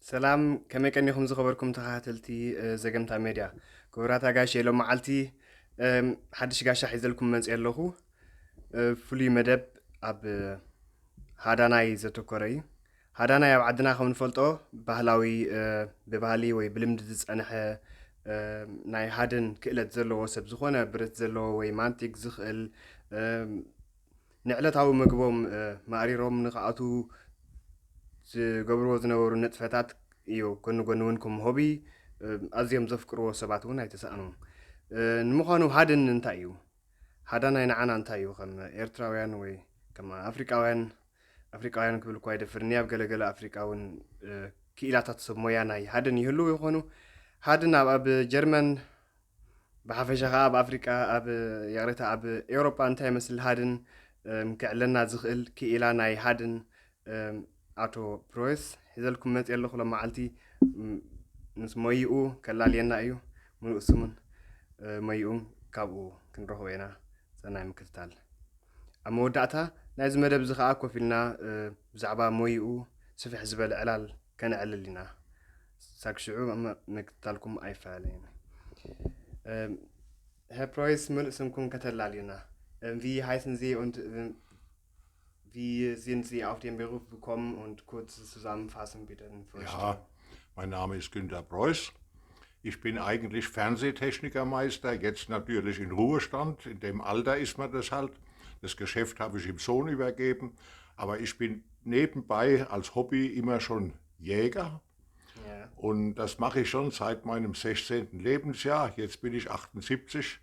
ሰላም፣ ከመይ ቀኒኹም ዝኸበርኩም ተኸታተልቲ፣ እ፣ ዘገምታ ሜድያ? ክቡራት ኣጋይሽ፣ ሎም መዓልቲ፣ እም፣ ሓድሽ ጋሻ ሒዘልኩም መጽየ ኣለኹ። እ፣ ፍሉይ መደብ ኣብ፣ እ፣ ሃዳናይ ዘተኮረ እዩ። ሃዳናይ ኣብ ዓድና ከም ንፈልጦ ባህላዊ፣ እ፣ ብባህሊ ወይ ብልምዲ ዝጸንሐ፣ እ፣ ናይ ሃድን ክእለት ዘለዎ ሰብ፣ ዝኾነ ብረት ዘለዎ ወይ ማንቲግ ዝኽእል፣ እም፣ ንዕለታዊ መግቦም፣ እ፣ ማእሪሮም ንኽኣትዉ ዝገብርዎ ዝነበሩ ንጥፈታት እዩ። ጎኒ ጎኒ እውን ከም ሆቢ፣ እ፣ ኣዝዮም ዘፍቅርዎ ሰባት እውን ኣይተሳእኑን። እ፣ ንምዃኑ ሃድን እንታይ እዩ? ሃዳናይ ንዓና እንታይ እዩ? ከም ኤርትራውያን ወይ ከም ኣፍሪቃውያን፣ ኣፍሪቃውያን ክብል እኳ ይደፍርኒ፣ ኣብ ገለገለ ኣፍሪቃ እውን፣ እ፣ ክኢላታት ሰብ ሞያ ናይ ሃድን ይህልዉ ይኾኑ። ሃድን ኣብ፣ ኣብ ጀርመን ብሓፈሻ ኸኣ ኣብ ኣፍሪቃ፣ ኣብ፣ ይቕሬታ፣ ኣብ ኤውሮጳ እንታይ ይመስል ሃድን፣ እም፣ ክዕለና ዝኽእል ክኢላ ናይ ሃድን፣ እም፣ ኣቶ ፕሮይስ ሒዘልኩም መጽየ ኣለኹ። ሎም መዓልቲ፣ እም፣ ምስ ሞይኡ ከላልየና እዩ። ምሉእ ስሙን፣ እ፣ ሞይኡን ካብኡ ክንረኽቦ ኢና። ሰናይ ምክትታል። ኣብ መወዳእታ ናይዚ መደብ እዚ ኸኣ ኮፍ ኢልና፣ እ፣ ብዛዕባ ሞይኡ ስፍሕ ዝበለ ዕላል ከነዕልል ኢና። ሳግ ሽዑ ም-፣ ምክትታልኩም ኣይፈላለየን። እም፣ Herr Preuß, ምሉእ ስምኩም ከተላልዩና? እም፣ Wie heißen Sie und, እም፣ wie sind Sie auf dem Beruf gekommen und kurz zusammenfassen, bitte? Ja, mein Name ist Günter Preuß. Ich bin eigentlich Fernsehtechnikermeister, jetzt natürlich in Ruhestand. In dem Alter ist man das halt. Das Geschäft habe ich dem Sohn übergeben. Aber ich bin nebenbei als Hobby immer schon Jäger. Ja. Und das mache ich schon seit meinem sechzehnten Lebensjahr. Jetzt bin ich achtundsiebzig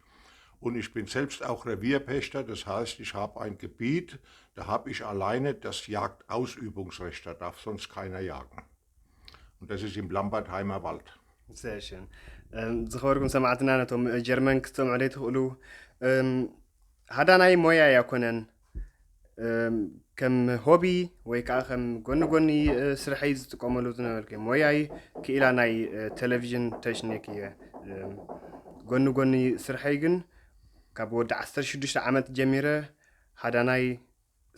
und ich bin selbst auch Revierpächter. Das heißt, ich habe ein Gebiet, da habe ich alleine das Jagdausübungsrecht. Da darf sonst keiner jagen. Und das ist im Lambertheimer Wald. Sehr schön. እም፣ ዝኸበርኩም ሰማዕትና፣ ነቶም ጀርመን ክትሰምዑ ዘይትኽእሉ፣ እም፣ ሃዳናይ ሞያ ኣይኮነን። እም፣ ከም ሆቢ ወይ ከዓ ከም ጎኒ ጎኒ፣ እ፣ ስርሐይ ዝጥቀመሉ ዝነበርኩ ሞያይ ክኢላ ናይ፣ እ፣ ቴሌቪዥን ተሽኒክ እየ። እም፣ ጎኒ ጎኒ ስርሐይ ግን ካብ ወዲ ዓሰርተ ሽዱሽተ ዓመት ጀሚረ ሃዳናይ፣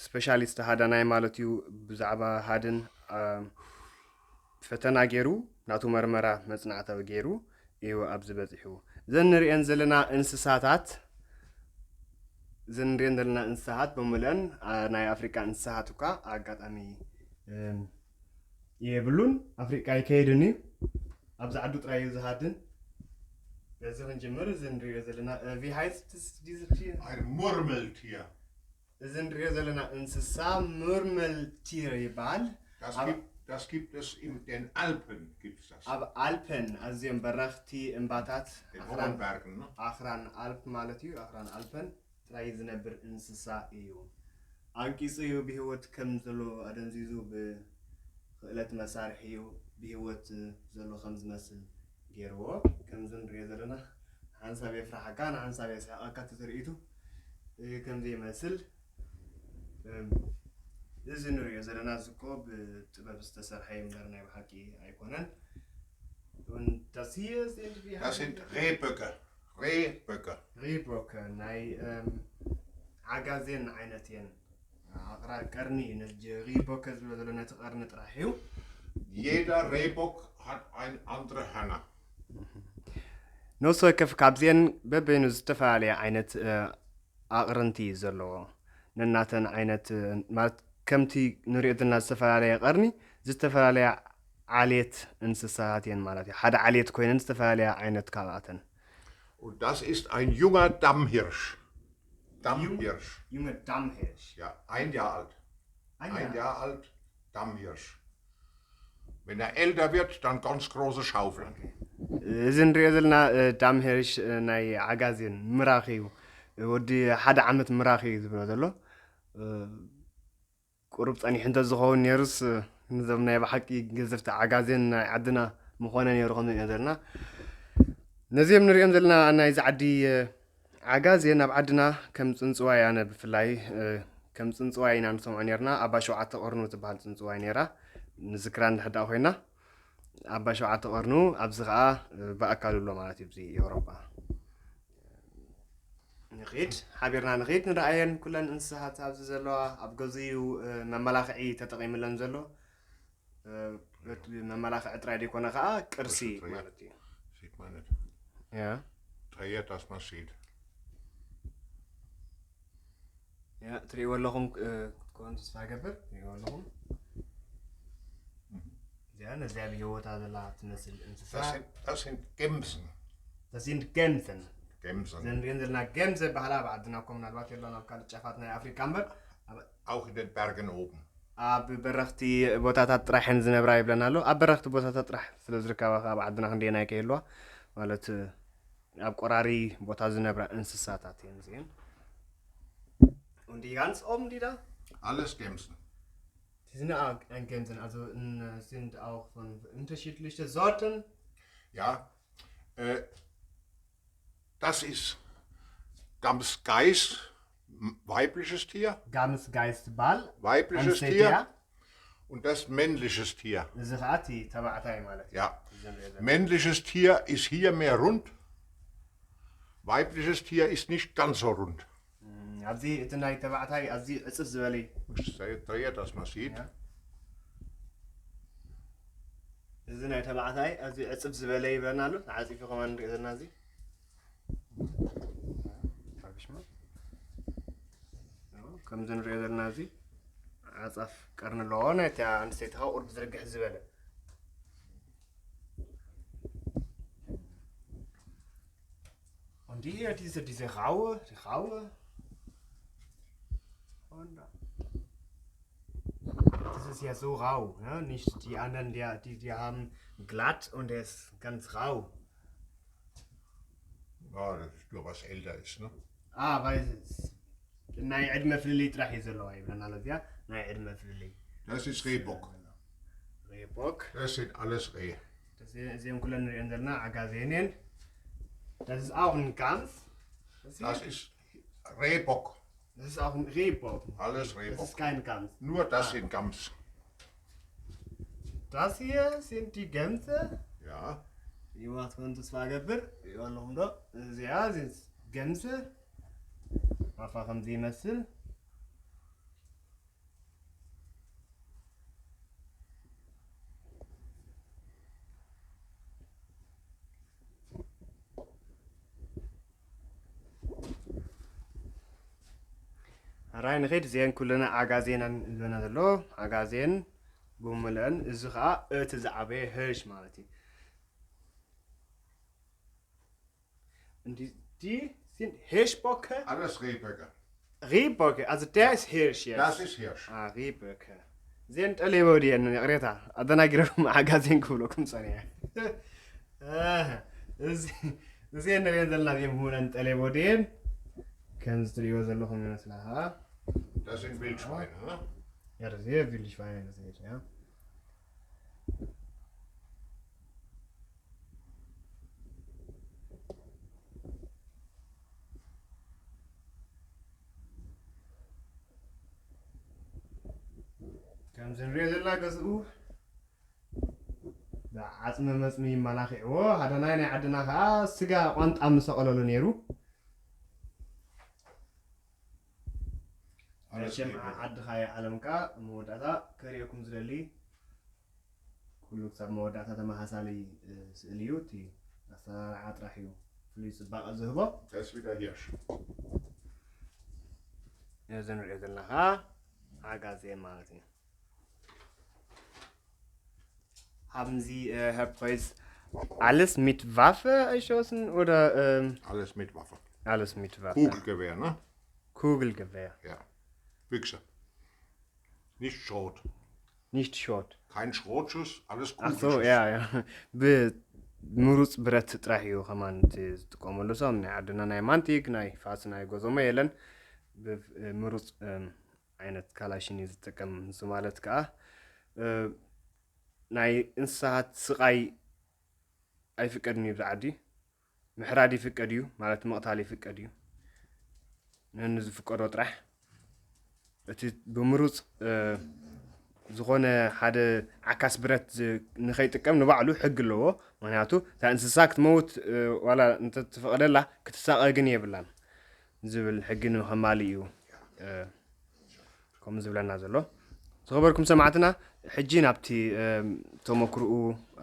ስፔሻሊስት ሃዳናይ ማለት እዩ፣ ብዛዕባ ሃድን፣ እ፣ ፈተና ገይሩ፣ ናቱ መርመራ መጽናዕታዊ ገይሩ እዩ ኣብዚ በጺሑ። እዘን ንሪኤን ዘለና እንስሳታት፣ እዘን ንሪኤን ዘለና እንስሳት ብምልአን፣ ኣ፣ ናይ ኣፍሪቃ እንስሳት እኳ ኣጋጣሚ፣ እም፣ የብሉን። ኣፍሪቃ ኣይከየድን እዩ። ኣብዚ ዓዱ ጥራይ እዩ ዝሃድን። በዚ ክንጅምር፣ እዚ ንሪኦ ዘለና፣ እ፣ Wie heißt es, diese Tier? Ein Murmeltier. እዚ ንሪኦ ዘለና እንስሳ ሙርመልቲር ይበሃል። Das ኣብ gibt, das gibt es in den Alpen, gibt es das. ኣብ ኣልፐን፣ ኣዝዮም በረኽቲ እምባታት፣ Den ኣኽራን፣ hohen Bergen, ne? ኣኽራን ኣልፕ ማለት እዩ። ኣኽራን ኣልፐን ጥራይ ዝነብር እንስሳ እዩ። ኣንቂጹ እዩ ብህይወት ከም ዘሎ ኣደንዚዙ፣ ብኽእለት መሳርሒ እዩ ብህይወት ዘሎ ከም ዝመስል ገይርዎ። ከምዚ ንሪኦ ዘለና ንሓንሳብ የፍርሓካ፣ ንሓንሳብ የስሕቐካ እቲ ትርኢቱ፣ እ፣ ከምዚ ይመስል። እም፣ እዚ ንሪኦ ዘለና እዚ እኮ ብጥበብ ዝተሰርሐ እዩ እምበር ናይ ብሓቂ ኣይኮነን። Und das hier sind, wie Das heißen sind die? Rehböcke. Rehböcke. Rehböcke፣ ናይ፣ እም፣ ዓጋዜን ዓይነት እየን። ኣቕራ-፣ ቀርኒ እዩ። ነዚ ሪቦከ ዝብሎ ዘሎ ነቲ ቀርኒ ጥራሕ እዩ። Jeder Rehbock hat ein andere Hörner. ነፍሲ ወከፍ ካብዚአን በበይኑ ዝተፈላለየ ዓይነት፣ እ፣ ኣቕርንቲ እዩ ዘለዎ። ነናተን ዓይነት፣ እ፣ ማለት ከምቲ ንሪኦ ዘለና ዝተፈላለየ ቀርኒ ዝተፈላለየ ዓሌት እንስሳታት እየን ማለት እዩ። ሓደ ዓሌት ኮይነን ዝተፈላለየ ዓይነት ካብኣተን። Und das ist ein junger Dammhirsch. Dammhirsch. Junge Dammhirsch. Ja, ein Jahr alt. Ein Ein Jahr. Jahr alt, Dammhirsch. Wenn er älter wird, dann ganz große Schaufel. Okay. እዚ ንሪኦ ዘለና፣ እ፣ ዳምሄርሽ፣ እ፣ ናይ ዓጋዜን ምራኽ እዩ። ወዲ ሓደ ዓመት ምራኽ እዩ ዝብሎ ዘሎ። እ፣ ቁሩብ ጸኒሑ እንተዝኸውን ነይሩስ፣ እ፣ ነዞም ናይ ብሓቂ ገዘፍቲ ዓጋዜን ናይ ዓድና ምኾነ ነይሩ ከም ንሪኦ ዘለና። ነዚኦም ንሪኦም ዘለና ናይዚ ዓዲ፣ እ፣ ዓጋዜን ኣብ ዓድና ከም ጽንጽዋይ፣ ኣነ ብፍላይ፣ እ፣ ከም ጽንጽዋይ ኢና ንሰምዖ ነርና። ኣባ ሸውዓተ ቀርኑ ትበሃል ጽንጽዋይ ነይራ፣ ንዝክራ እንድሕር ደኣ ኮይና። ኣባ ሸውዓተ ቀርኑ ኣብዚ ኸኣ፣ እ፣ ብኣካል ኣሎ ማለት እዩ፣ ኣብዚ ኤውሮጳ። ንኺድ፣ ሓቢርና ንኺድ፣ ንረኣየን ኩለን እንስሳታት ኣብዚ ዘለዋ። ኣብ ገዚኡ፣ እ፣ መመላኽዒ ተጠቒምለን ዘሎ። እ፣ መመላኽዒ ጥራይ ዘይኮነ ከዓ ቅርሲ ጥራይ። ማለት እዩ። Sieht man nicht. ያ Träger, dass man sieht. ያ ትሪእዎ ኣለኹም እ፣ ክትከውን ተስፋ ገብር ትሪእዎ ኣለኹም። እዚኣ ነዚኣ ብሂወታ ዘላ ትመስል እንስሳ Das sind, das sind Gämsen. Das sind Gämsen. Gämsen. ዘን ንሪአን ዘለና ገምዘ በሃላ ኣብ ዓድና እኮ ምናልባት የሎን ኣብ ካልእ ጫፋት ናይ ኣፍሪካ እምበር ኣብ- Auch in den Bergen oben. ኣብ በረኽቲ ቦታታት ጥራሕን ዝነብራ ይብለና ኣሎ። ኣብ በረኽቲ ቦታታት ጥራሕ ስለ ዝርከባ ከ ኣብ ዓድና ክንደየናይ ከይህልዋ ማለት ኣብ ቆራሪ ቦታ ዝነብራ እንስሳታት እየን እዚአን። Und die ganz oben, die da? Alles Gämsen. Die sind auch ein Gämsen, also n- sind auch von unterschiedlichen Sorten. Ja, äh, das ist Gamsgeiß, m- weibliches Tier, ጋምስ ጋይስ ትበሃል weibliches ኣንስተይቲ Tier እያ። Und das männliches Tier. እዚ ከዓ እቲ ተባዕታይ ማለት እዩ Ja. እዚ ንሪኦ ዘለና። Männliches Tier ist hier mehr rund. Weibliches Tier ist nicht ganz so rund. እም፣ ኣብዚ እቲ ናይ ተባዕታይ ኣዝዩ ዕፅፍ ዝበለ እዩ። Ich drehe, drehe das mal sieht. Ja. እዚ ናይ ተባዕታይ ኣዝዩ ዕፅፍ ዝበለ ይብለና ኣሎ ተዓፂፉ ከማን ንሪኦ ዘለና እዚ ሓርግሽማ ከምዚ ንሪኦ ዘለና እዚ ዓፃፍ ቀርኒ ኣለዎ ናይ እቲኣ ኣንስተይቲ ከዓ ቁርብ ዝርግሕ ዝበለ Und hier diese, diese raue, die raue. Und das ist ja so rau, ne? Nicht die anderen, die, die, die haben glatt und der ist ganz rau. Ja, das ist nur was älter ist, ne? Ah, weil es ናይ ዕድመ ፍልልይ ጥራሕ እዩ ዘለዋ ይብለና ኣሎ እዚኣ ናይ ዕድመ ፍልልይ Das ist Rehbock. Rehbock. Das sind alles Rehe. እዚኦም ኩለን ንሪኦን ዘለና ዓጋዜን እየን። Das ist auch ein Gams. Das, hier, Das ist Rehbock. Das ist auch ein Rehbock. Alles Das Rehbock. Ist kein Gams. Nur das sind Gams. Das hier sind die Gämse. Ja. ይዋት ኮን ተስፋ ገብር ይዋለኹም ዶ እዚኣ ገምሰ ኣፋ ከምዚ ይመስል ኣራይ ንኸይድ እዚአን ኩለና ዓጋዜን ዝበና ዘሎ ዓጋዜን ብምልአን እዚ ከዓ እቲ ዝዓበየ ህርሽ ማለት እዩ Und die, die sind Hirschböcke? Alles Rehböcke. Rehböcke, also der ist Hirsch jetzt. Das ist Hirsch. Ah, Rehböcke. እዚአን ጠሌበው ድየን ይቕሬታ ኣደናጊረኩም ዓጋዜን ክብለኩም ፀኒሐ እዚአን ንሪአን ዘለና እዚአን ብሙለን ጠሌበው ድየን ከምዚ ትሪእዎ ዘለኹም ይመስላ ከዓ Das sind Wildschweine, ne? Ja, das ist hier wirklich fein, das ist, ja. ከምዚ ንሪኦ ዘለና ገዝኡ ዓፅሚ መፅሚ ይመላኽዕዎ ሃደናይ ናይ ዓድና ከዓ ስጋ ቋንጣ ምሰቐለሉ ነይሩ መቸም ዓድኻ የዓለምካ መወዳእታ ከርእየኩም ዝደሊ ኩሉ ክሳብ መወዳእታ ተመሳሳሊ ስእሊ እዩ እቲ ኣሰራርዓ ጥራሕ እዩ ፍሉይ ፅባቐ ዝህቦ Das ist wieder Hirsch. እዚ ንሪኦ ዘለና ዓጋዜን ማለት እዩ Haben Sie, äh, Herr Preuß, alles mit Waffe erschossen oder ähm, Alles mit Waffe. Alles mit Waffe? Kugelgewehr, ne? Kugelgewehr. Ja. Büchse. Nicht Schrot. Nicht Schrot. Kein Schrotschuss, alles Ach Kugelschuss. So, ja, ja. ብምሩፅ ብረት ጥራሕ እዩ ከማን እቲ ዝጥቀመሉ ሰም ናይ ዓድና ናይ ማንቲግ ናይ ፋስ ናይ ጎዞሞ የለን ብምሩፅ ዓይነት ካላሽን እዩ ዝጥቀም እዚ ማለት ከዓ ናይ እንስሳት ስቓይ ኣይፍቀድን እዩ ኣብዚ ዓዲ ምሕራድ ይፍቀድ እዩ ማለት ምቕታል ይፍቀድ እዩ ነኒ ዝፍቀዶ ጥራሕ እቲ ብምሩፅ ዝኾነ ሓደ ዓካስ ብረት ንኸይጥቀም ንባዕሉ ሕጊ ኣለዎ ምክንያቱ እታ እንስሳ ክትመውት ዋላ እንተትፈቐደላ ክትሳቐ ግን የብላን ዝብል ሕጊ ንኸማሊ እዩ ከምኡ ዝብለና ዘሎ ዝኸበርኩም ሰማዕትና ሕጂ ናብቲ ተመክርኡ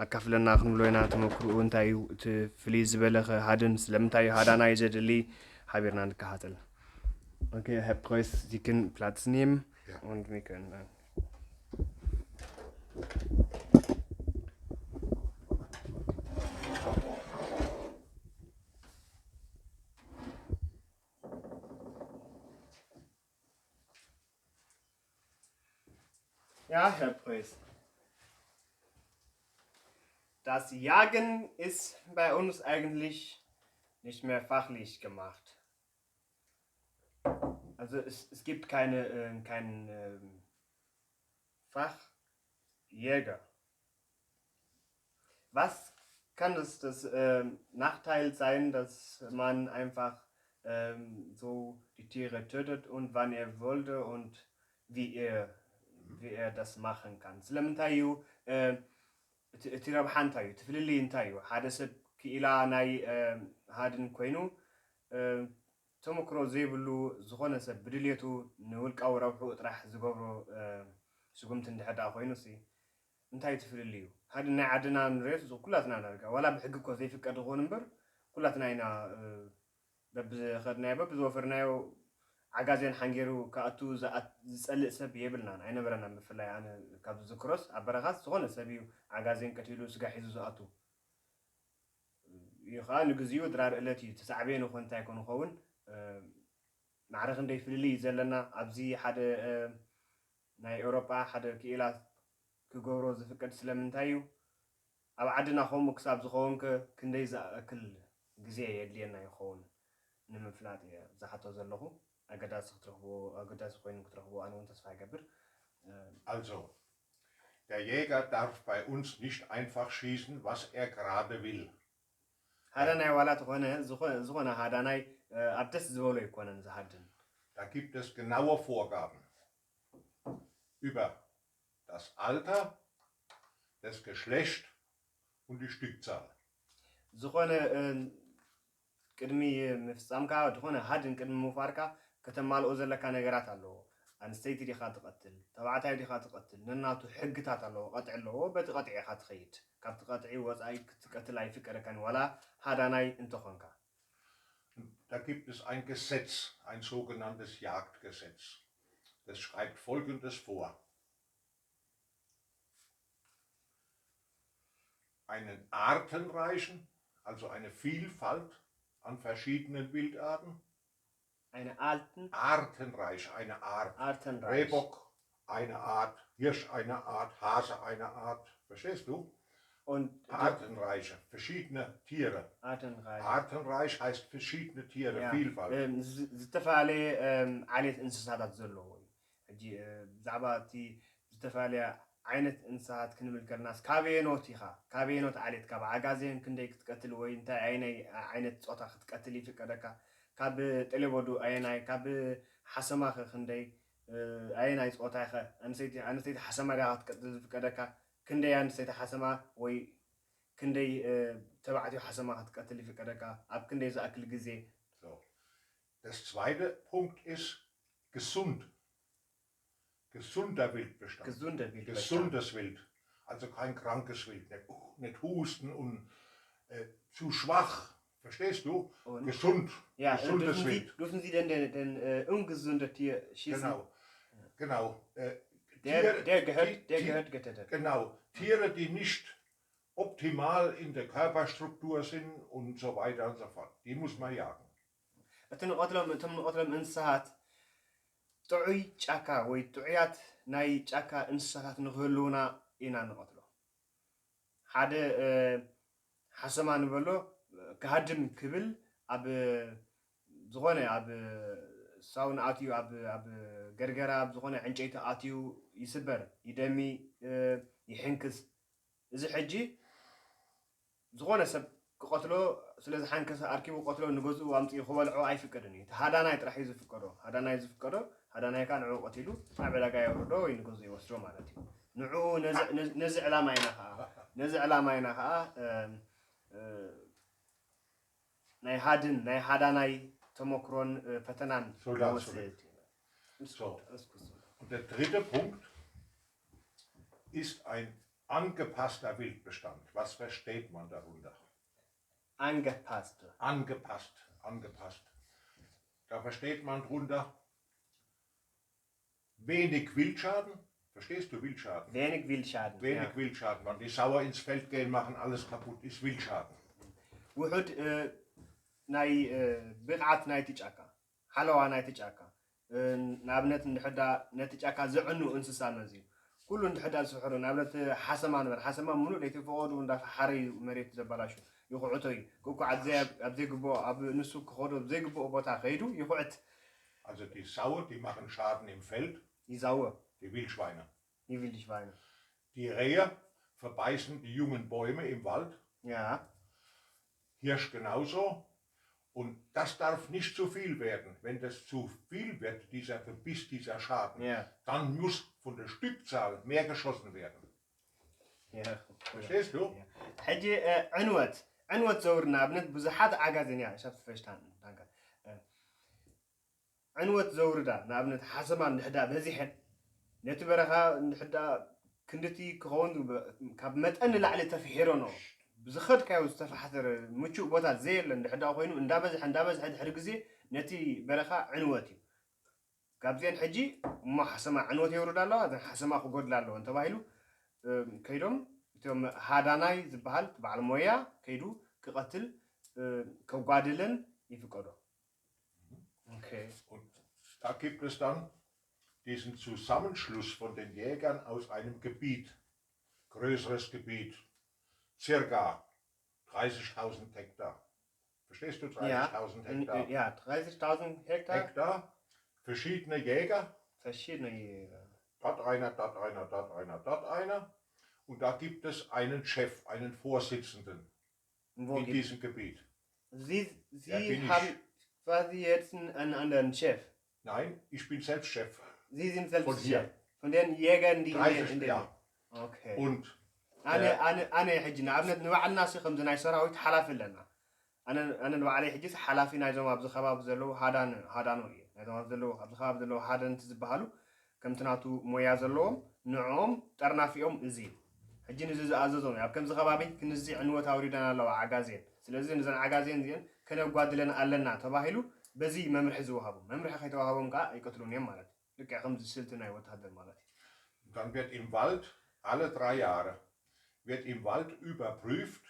ኣካፍለና ክንብሎ ኢና። ተመክርኡ እንታይ እዩ? እቲ ፍልይ ዝበለኸ ሃድን ስለምንታይ እዩ ሃዳናይ ዘድሊ? ሓቢርና ንከታተል። Okay, Herr Preuß, Sie können Platz nehmen. Ja. Und wir können. Ja, Herr Preuß. Das Jagen ist bei uns eigentlich nicht mehr fachlich gemacht. Also es, es gibt keine, ähm, keinen ähm, Fachjäger. Was kann das, das ähm, Nachteil sein, dass man einfach ähm, so die Tiere tötet und wann er wollte und wie er, wie er das machen kann? ስለምንታይ እዩ እቲ ረብሓ እንታይ እዩ? እቲ ፍልልይ እንታይ እዩ? ሓደ ሰብ ክኢላ ናይ ሃድን ኮይኑ ተመክሮ ዘይብሉ ዝኾነ ሰብ ብድልየቱ ንውልቃዊ ረብሕኡ ጥራሕ ዝገብሮ ስጉምቲ እንድሕር ደኣ ኮይኑ ሲ እንታይ ትፍልልዩ? ሃድን ናይ ዓድና ንሪኦ ኩላትና ዳርጋ ዋላ ብሕጊ እኮ ዘይፍቀድ ይኾን እምበር ኩላትና ኢና በብዝኸድናዮ በብዝወፈርናዮ ዓጋዜን ሓንጌሩ ክኣቱ ዝጸልእ ሰብ የብልናን ኣይነበረናን። ብፍላይ ኣነ ካብ ዝዝክሮስ ኣብ በረኻስ ዝኾነ ሰብ እዩ ዓጋዜን ቀቲሉ ስጋ ሒዙ ዝኣቱ እዩ። ከዓ ንግዚኡ ድራር እለት እዩ ተሳዕቤን ይኾን እንታይ ይኮን ይኸውን ማዕረ ክንደይ ፍልልይ እዩ ዘለና ኣብዚ ሓደ ናይ ኤውሮጳ ሓደ ክኢላ ክገብሮ ዝፍቀድ ስለምንታይ እዩ? ኣብ ዓድና ከምኡ ክሳብ ዝኸውን ከ ክንደይ ዝኣክል ግዜ የድልየና ይኸውን ንምፍላጥ እየ ዝሓቶ ዘለኹ። ኣገዳሲ ክትረኽብዎ ኣገዳሲ ኮይኑ ክትረኽብዎ ኣነ እውን ተስፋ ይገብር። Also, der Jäger darf bei uns nicht einfach schießen, was er gerade will. ሃዳናይ ዋላ ተኾነ ዝኾነ ሃዳናይ ኣብ ደስ ዝበሎ ይኮነን ዝሃድን። Da gibt es genaue Vorgaben über das Alter, das Geschlecht und die Stückzahl. ዝኾነ ቅድሚ ምፍጻምካ ዝኾነ ሃድን ቅድሚ ምውፋርካ ከተማልኦ ዘለካ ነገራት ኣለዎ። ኣንስተይቲ ዲኻ ትቐትል፣ ተባዕታይ ዲኻ ትቐትል፣ ነናቱ ሕግታት ኣለዎ፣ ቀጥዒ ኣለዎ። በቲ ቀጥዒ ኢኻ ትኸይድ። ካብቲ ቀጥዒ ወጻኢ ክትቀትል ኣይፍቀደካን ዋላ ሃዳናይ እንተኾንካ። Da gibt es ein Gesetz, ein sogenanntes Jagdgesetz. Das schreibt Folgendes vor. Einen artenreichen, also eine Vielfalt an verschiedenen Wildarten. Eine alten? Artenreich, eine Art. Artenreich. Rehbock, eine Art. Hirsch, eine Art. Hase, eine Art. Verstehst du? Und artenreiche, verschiedene Tiere. Artenreich. Artenreich heißt verschiedene Tiere, ja. Vielfalt. ዝተፈላለየ ዓሌት እንስሳታት ዘለዎ እዩ። ሕጂ ብዛዕባ እቲ ዝተፈላለያ ዓይነት እንስሳት ክንብል ከለናስ ካበየኖት ኢኻ? ካበየኖት ዓሌት? ካብ ዓጋዜን ክንደይ ክትቀትል ወይ እንታይ ኣይናይ ዓይነት ጾታ ክትቀትል ይፍቀደካ? ካብ ጤሌቦዱ ኣየናይ? ካብ ሓሰማኸ ክንደይ ኣየናይ ጾታ ኢኸ? ኣንስተይቲ ሓሰማ ዲኻ ክትቀትል ዝፍቀደካ? ክንደይ ኣንስተይቲ ሓሰማ ወይ ክንደይ ተባዕትዮ ሓሰማ ክትቀትል ይፍቀደካ? ኣብ ክንደይ ዝኣክል ግዜ? Das zweite Punkt ist gesund. Gesunder Wildbestand. Gesunder Wildbestand. Gesundes Wild. Also kein krankes Wild. Nicht, nicht husten und äh, zu schwach. Verstehst du? Und gesund. Ja, äh, gesundes Wild. Dürfen Sie denn den, den äh, ungesunde Tier schießen? Genau. Genau. Äh, der, Tiere, der, gehört, der gehört getötet. Genau. Tiere, die nicht optimal in der Körperstruktur sind und so weiter und so fort. Die muss man jagen. እቲ ንቐትሎም እቶም ንቐትሎም እንስሳት ጥዑይ ጫካ ወይ ጥዑያት ናይ ጫካ እንስሳታት ንክህልውና ኢና ንቐትሎ። ሓደ ሓሰማ ንበሎ ክሃድም ክብል ኣብ ዝኾነ ኣብ ሳውን ኣትዩ ኣብ ገርገራ ኣብ ዝኾነ ዕንጨይቲ ኣትዩ ይስበር፣ ይደሚ፣ ይሕንክስ። እዚ ሕጂ ዝኾነ ሰብ ክቐትሎ ስለ ዝሓንከሰ ኣርኪቡ ቀትሎ ንገዝኡ ኣምፅኡ ክበልዖ ኣይፍቀድን እዩ። እቲ ሃዳናይ ጥራሕ እዩ ዝፍቀዶ። ሃዳናይ ዝፍቀዶ ሃዳናይ ከዓ ንዕኡ ቀቲሉ ናብ ዕዳጋ የውርዶ ወይ ንገዝኡ ይወስዶ ማለት እዩ። ንዕኡ ነዚ ዕላማ ኢና ከዓ ነዚ ዕላማ ኢና ከዓ ናይ ሃድን ናይ ሃዳናይ ተመክሮን ፈተናን ንወስድ። So, und der dritte Punkt, ist ein angepasster Wildbestand. Was versteht man darunter? Angepasst. Angepasst, angepasst. Da versteht man drunter wenig Wildschaden. Verstehst du Wildschaden? Wenig Wildschaden. Wenig Wildschaden. Wenn die Sauer ins Feld gehen, machen alles kaputt, ist Wildschaden. ውሑድ ናይ ብቕዓት ናይቲ ጫካ፣ ሓለዋ ናይቲ ጫካ፣ ንኣብነት እንድሕዳ ነቲ ጫካ ዘዕኑ እንስሳ መዚ ኩሉ እንድሕዳ ዝፍሕሩ፣ ንኣብነት ሓሰማ ንበር፣ ሓሰማ ሙሉእ ለይቲ ፈቐዱ እንዳፈሓረ እዩ መሬት ዘባላሹ፣ ይኹዕቶ እዩ። ክኩዓት ኣብዘይግብኦ፣ ኣብ ንሱ ክኸዶ ዘይግብኦ ቦታ ከይዱ ይኹዕት። Also die Saue, die machen Schaden im Feld, ይዛወ die Wildschweine. ይቪልሽ ባይነ Die Rehe verbeißen die jungen Bäume im Wald. ያ Hirsch genauso. Und das darf nicht zu viel werden. Wenn das zu viel wird, dieser Verbiss, dieser Schaden, Ja. dann muss von der Stückzahl mehr geschossen werden. ያ Verstehst du? ሕጂ እ፣ ዕንወት ዕንወት ዘውርድ ንኣብነት ብዙሓት ዓጋዜን እያ ሻብ ፈሽታን ዳንካ እ፣ ዕንወት ዘውርዳ ንኣብነት ሓሰማ እንድሕዳ በዚሐን ነቲ በረኻ እንድሕዳ ክንድቲ ክኸውን ካብ መጠን ንላዕሊ ተፍሒሮ ነው ብዝኸድካዮ ዝተፈሓሰረ ምቹእ ቦታ ዘየለ እንድሕዳ ኮይኑ እንዳበዝሐ እንዳበዝሐ ድሕሪ ግዜ ነቲ በረኻ ዕንወት እዩ። ካብዚአን ሕጂ እሞ ሓሰማ ዕንወት የውርዳ ኣለዋ፣ እዘን ሓሰማ ክጎድላ ኣለወን ተባሂሉ እ፣ ከይዶም እቶም ሃዳናይ ዝበሃል በዓል ሞያ ከይዱ ክቐትል እ፣ ከጓድለን ይፍቀዶ። ኦኬ። Und da gibt es dann diesen Zusammenschluss von den Jägern aus einem Gebiet, größeres Gebiet, circa dreißigtausend Hektar. Verstehst du? Ja. Dreißigtausend ን- Hektar. Ja, dreißigtausend Hektar. Hektar, verschiedene Jäger, Verschiedene Jäger. Dort einer, dort einer, dort einer, dort einer. Und da gibt es einen Chef, einen Vorsitzenden Wo in gibt diesem Gebiet. Sie, Ja, Sie bin ich. Haben quasi jetzt einen, einen anderen Chef. Nein, ich bin selbst Chef. Sie sind selbst Von hier. Chef. Von den Jägern, die in dreißig, der, in der ja. Okay. Und ኣነ äh, ኣነ ኣነ ሕጂ ንኣብነት ንባዕልና ሲ ከምዚ ናይ ሰራዊት ሓላፊ ኣለና። ኣነ ኣነ ንባዕለይ ሕጂ ሓላፊ ናይዞም ኣብዚ ከባቢ ዘለዉ ሃዳን ሃዳኖ እየ። ናይዞም ኣብዚ ዘለዉ ኣብዚ ከባቢ ዘለዉ ሃደንቲ ዝበሃሉ ከምቲ ናቱ ሞያ ዘለዎም ንዕኦም ጠርናፊኦም እዚ እዩ። ሕጂ ንዚ ዝኣዘዞም እዩ። ኣብ ከምዚ ከባቢ ክንዚ ዕንወት ኣውሪደን ኣለዋ ዓጋዜን። ስለዚ ንዘን ዓጋዜን እዚአን ከነጓድለን ኣለና ተባሂሉ በዚ መምርሒ ዝወሃቦም። መምርሒ ከይተዋሃቦም ከዓ ይቀትሉን እዮም ማለት እዩ። ልክዕ ከምዚ ስልቲ ናይ ወታደር ማለት እዩ። Dann wird im Wald alle drei Jahre wird im Wald überprüft,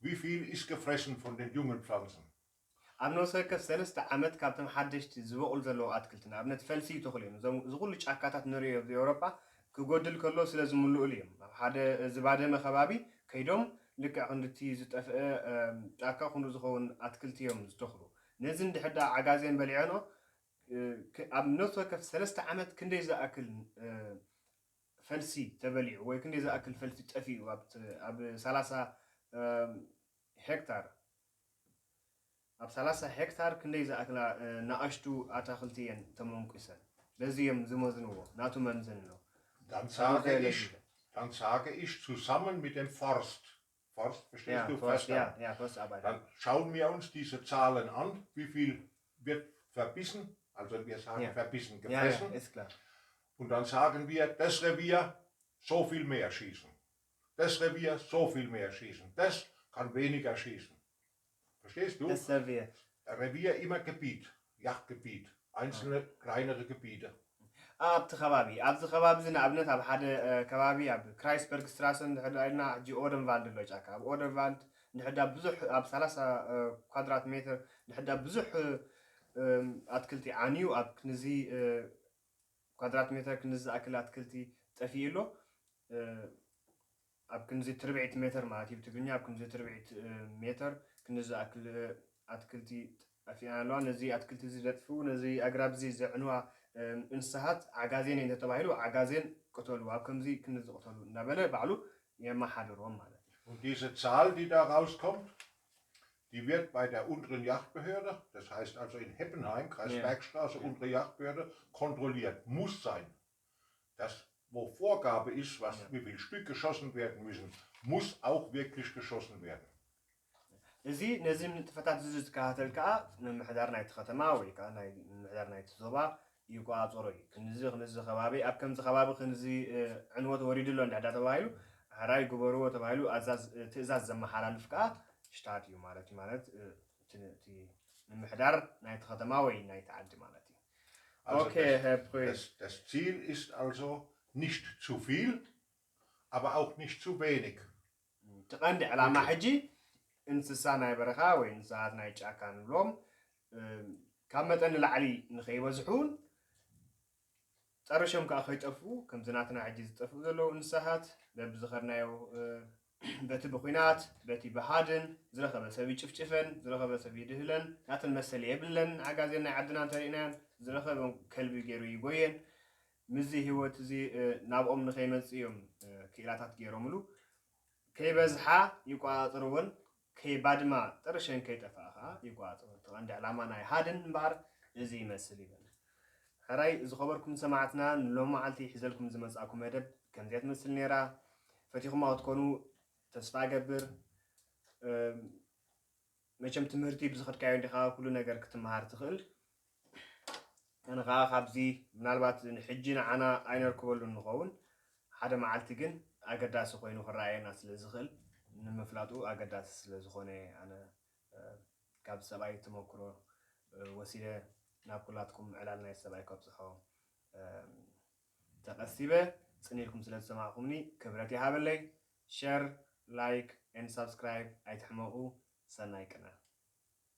wie viel ist gefressen von den jungen Pflanzen. ኣብ ነፍሲ ወከፍ ሰለስተ ዓመት ካብቶም ሓደሽቲ ዝበቑል ዘለዉ ኣትክልቲ ንኣብነት ፈልሲ ይተኽሉ እዮም። እዞም እዚ ኩሉ ጫካታት ንሪኦ ኣብዚ ኤውሮጳ ክጎድል ከሎ ስለ ዝምልኡሉ እዮም። ኣብ ሓደ ዝባደመ ከባቢ ከይዶም ልክዕ ክንድቲ ዝጠፍአ እም፣ ጫካ ክንዱ ዝኸውን ኣትክልቲ እዮም ዝተኽሉ። ነዚ እንድሕዳ ዓጋዜን በሊዐኖ እ፣ ክ- ኣብ ነፍሲ ወከፍ ሰለስተ ዓመት ክንደይ ዝኣክል እ፣ ፈልሲ ተበሊዑ ወይ ክንደይ ዝኣክል ፈልሲ ጠፊኡ ኣብ ት- ኣብ ሰላሳ እም፣ ሄክታር ኣብ ሰላሳ ሄክታር ክንደይ ዝኣክላ እ፣ ንኣሽቱ ኣታኽልቲ እየን ተመንቁሰን። በዚ እዮም ዝመዝንዎ ናቱ መምዘኒ ነው። Dann sage ich, dann sage ich zusammen mit dem Forst. Forst, verstehst Ja, du? Forst, ja, Förster. Ja, Forst arbeiten. Dann schauen wir uns diese Zahlen an, wie viel wird verbissen, also wir sagen Ja. verbissen, Ja, gefressen. Ja, ist klar. Und dann sagen wir, das Revier so viel mehr schießen, das Revier so viel mehr schießen, das kann weniger schießen. Verstehst du? Das Revier. Revier immer Gebiet, Jagdgebiet, einzelne kleinere Gebiete. ኣብቲ ከባቢ ኣብዚ ከባቢ እዚ ንኣብነት ኣብ ሓደ እ፣ ከባቢ ኣብ ክራይስበርግ ስትራሰን እንድሕዳ ኢልና ሕጂ ኦደንቫልድ ኣሎ ጫካ ኣብ ኦደንቫልድ እንድሕዳ ብዙሕ ኣብ ሰላሳ እ፣ ኳድራት ሜትር እንድሕዳ ብዙሕ እ፣ እም፣ ኣትክልቲ ዓንዩ ኣብ ክንዚ እ፣ ኳድራት ሜትር ክንዚ ዝኣክል ኣትክልቲ ጠፊኡ ኣሎ እ፣ ኣብ ክንዚ ትርብዒት ሜትር ማለት እዩ ብትግርኛ ኣብ ክንዚ ትርብዒት እ፣ ሜትር ክንዚ ዝኣክል እ፣ ኣትክልቲ ጠፊኣን ኣለዋ። ነዚ ኣትክልቲ እዚ ዘጥፍኡ ነዚ ኣግራብ እዚ ዘዕንዋ እ፣ እንስሳት ዓጋዜን እየን ተባሂሉ ዓጋዜን ቅተሉ ኣብ ከምዚ ክንዚ ቅተሉ እንዳበለ ባዕሉ የመሓድሮም ማለት እዩ። Und diese Zahl, die da rauskommt, die wird bei der unteren Jagdbehörde, das heißt also in Heppenheim, Kreis Ja. Bergstraße, Ja. Untere Jagdbehörde, kontrolliert. Muss sein. Das, wo Vorgabe ist, was, Ja. wie viel Stück geschossen werden müssen, muss auch wirklich geschossen werden. እዚ ነዚ ንጥፈታት እዚ ዝከታተል ከዓ ምምሕዳር ናይቲ ከተማ ወይ ከዓ ናይ ምምሕዳር ናይቲ ዞባ ይቆፃፀሮ እዩ። ክንዚ ክንዚ ከባቢ ኣብ ከምዚ ከባቢ ክንዚ ዕንወት ወሪዱ ኣሎ እንዳ ተባሂሉ ሕራይ ግበርዎ ተባሂሉ ትእዛዝ ዘመሓላልፍ ከዓ ሽታት እዩ ማለት እዩ። ማለት ንምሕዳር ናይቲ ከተማ ወይ ናይቲ ዓዲ ማለት እዩ። Okay, das Ziel ist also nicht zu viel, aber auch nicht zu wenig. እቲ ቀንዲ ዕላማ ሕጂ እንስሳ ናይ በረኻ ወይ እንስሳት ናይ ጫካ ንብሎም ካብ መጠን ንላዕሊ ንኸይበዝሑን ጠርሾም ከዓ ከይጠፍኡ ከምዚ ናትና ሕጂ ዝጠፍኡ ዘለዉ እንስሳት በብዝኸድናዮ በቲ ብኩናት በቲ ብሃድን ዝረኸበ ሰብ ይጭፍጭፈን ዝረኸበ ሰብ ይድህለን ናተን መሰል የብለን። ዓጋዜን ናይ ዓድና እንተሪእናያን ዝረኸበን ከልቢ ገይሩ ይጎየን። ምስዚ ህይወት እዚ ናብኦም ንኸይመጽእ እዮም ክኢላታት ገይሮምሉ። ከይበዝሓ ይቆጻጽርወን፣ ከይባድማ ጥርሸን ከይጠፍኣ ከዓ ይቆጻጽርወን። እቲ ቀንዲ ዕላማ ናይ ሃድን እምበኣር እዚ ይመስል ይብል። ሕራይ ዝኸበርኩም ሰማዕትና ንሎም መዓልቲ ሒዘልኩም ዝመጻእኩ መደብ ከምዚኣ ትመስል ነይራ። ፈቲኹማ ክትኮኑ ተስፋ እገብር። መቸም ትምህርቲ ብዝኸድካዮ እንዲኻ ኩሉ ነገር ክትመሃር ትኽእል። ኣነ ከዓ ካብዚ ምናልባት ሕጂ ንዓና ኣይነርክበሉን ንኸውን ሓደ መዓልቲ ግን ኣገዳሲ ኮይኑ ክረኣየና ስለ ዝኽእል ንምፍላጡ ኣገዳሲ ስለ ዝኾነ ኣነ ካብ ሰብኣይ ተመክሮ ወሲደ ናብ ኩላትኩም ዕላል ናይ ሰብኣይ ከብፅሖ ተቐሲበ። ፅን ኢልኩም ስለ ዝሰማዕኩምኒ ክብረት ይሃበለይ። Share, like and subscribe ኣይትሕመቑ። ሰናይ ቅነ።